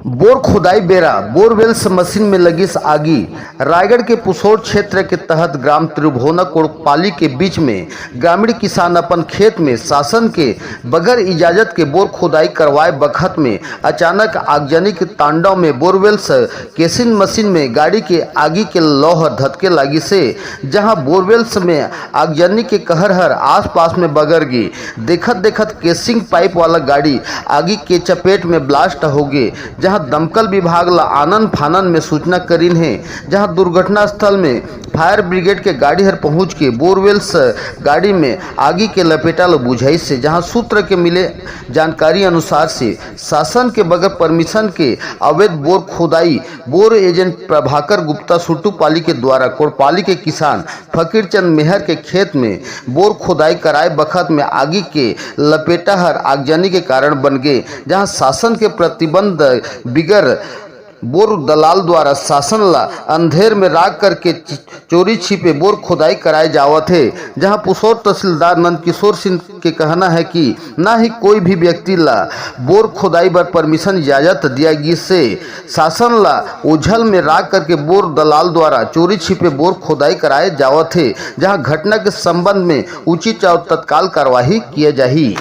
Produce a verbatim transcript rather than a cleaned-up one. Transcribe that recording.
Bore खुदाई बेरा borewells machine में लगिस आगी। रायगढ़ के पुसौर क्षेत्र के तहत ग्राम त्रिभुवना कोड़पाली के बीच में ग्रामीण किसान अपन खेत में शासन के बगैर इजाजत के बोर खुदाई करवाए बखत में अचानक आगजनी के तांडव में बोरवेल्स केसिन मशीन में गाड़ी के आगी के लौ हर धतके लागिस हे, जहां बोरवेल्स में आगजनी के कहर हर आसपास में बगर गे। देखत देखत केसिंग पाइप वाला गाड़ी आगी के चपेट में ब्लास्ट हो गे, जहां दमकल विभाग ला आनन फानन में सूचना करिन हे, जहां दुर्घटना स्थल में फायर ब्रिगेड के गाड़ी हर पहुंच के बोरवेल्स गाड़ी में आगी के लपेटा ला बुझाइस हे। जहां सूत्र के मिले जानकारी अनुसार से शासन के बगैर परमिशन के अवैध बोर खुदाई बोर एजेंट प्रभाकर गुप्ता सुट्टूपाली के द्वारा कोड़पाली के किसान फकीरचंद मेहर के खेत में बोर खुदाई कराए बखत में आगी के लपेटा हर आगजनी के कारण बन गे, जहां शासन के प्रतिबंध बिगर बोर दलाल द्वारा शासन ला अंधेर में राख करके चि-, चोरी छिपे बोर खुदाई कराए जावत हे, जहां पुसौर तहसीलदार नंदकिशोर सिंह के कहना है कि ना ही कोई भी व्यक्ति ला बोर खुदाई बर परमिशन इजाजत दिया गिस हे। शासन ला ओझल में राख करके बोर दलाल द्वारा चोरी छिपे बोर खुदाई कराए जावत हे, जहां घटना के संबंध में उचित और तत्काल कार्यवाही किया जाही।